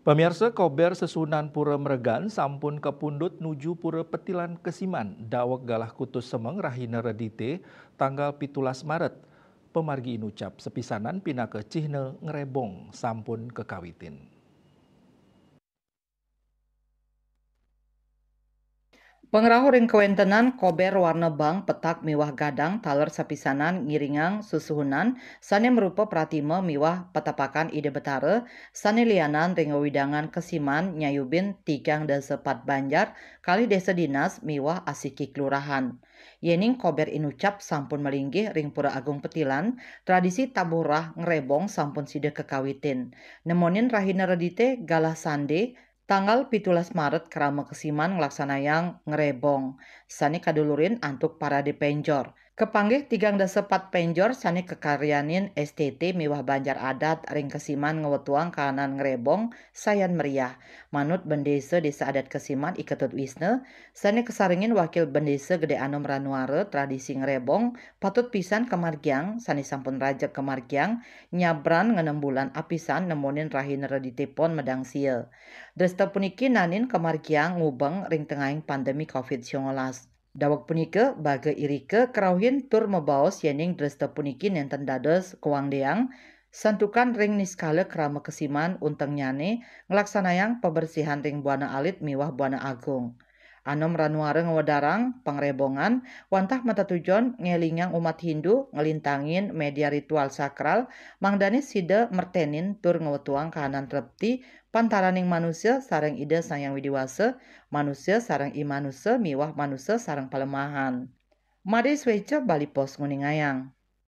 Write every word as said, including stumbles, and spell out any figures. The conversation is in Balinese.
Pamiarsa, kober sesuhunan Pura Meregan sampun kapundut nuju Pura Petilan Kesiman, daweg galah kutus semeng rahina Redite, tanggal pitulas Maret. Pamargi inucap sapisanan pinaka cihna ngrebong sampun kakawitin. Pangrauh ring kawentenan kober warna bang, petak miwah gadang taler sapisanan ngiringang susuhunan sane marupa pratima miwah patapakan Ida Betara sane lianan ring wewidangan Kesiman nyayubin tigang dasa pat banjar kalih desa dinas miwah asiki kelurahan. Yening kober inucap sampun malinggih ring Pura Agung Petilan, tradisi tabuh rah ngrebong sampun sida kakawitin. Nemonin rahina Redite galah sande, tanggal pitulas Maret, krama Kesiman nglaksanayang ngrebong, sane kadulurin antuk parade penjor. Kapanggih tigang dasa pat penjor sane kakaryanin S T T miwah banjar adat ring Kesiman ngwetuang kahanan ngrebong sayan meriah. Manut Bendesa Desa Adat Kesiman, I Ketut Wisna, sane kasarengin Wakil Bendesa Gede Anom Ranuara, tradisi ngrebong patut pisan kamargiang, sane sampun rajeg kamargiang nyabran ngenem bulan apisan nemonin rahina Redite Pon medang sia. Dresta puniki nanin kamargiang ngubeng ring tengahing pandemi covid sembilan belas. Daweg punika, baga irika karauhin tur mabaos yening dresta puniki nenten dados kawangdeang, santukan ring niskala krama Kesiman untengnyane nglaksanayang pabersihan ring Buana Alit miwah Buana Agung. Anom Ranuara ngwedarang pangrebongan wantah matetujon ngelingang umat Hindu nglintangin media ritual sakral, mangdane sida mertenin tur ngwetuang kahanan trepti pantaraning manusa sareng Ida Sang Hyang Widi Wasa, manusa sareng i manusa miwah manusa sareng palemahan. Made Sweca, Bali Post, nguningayang.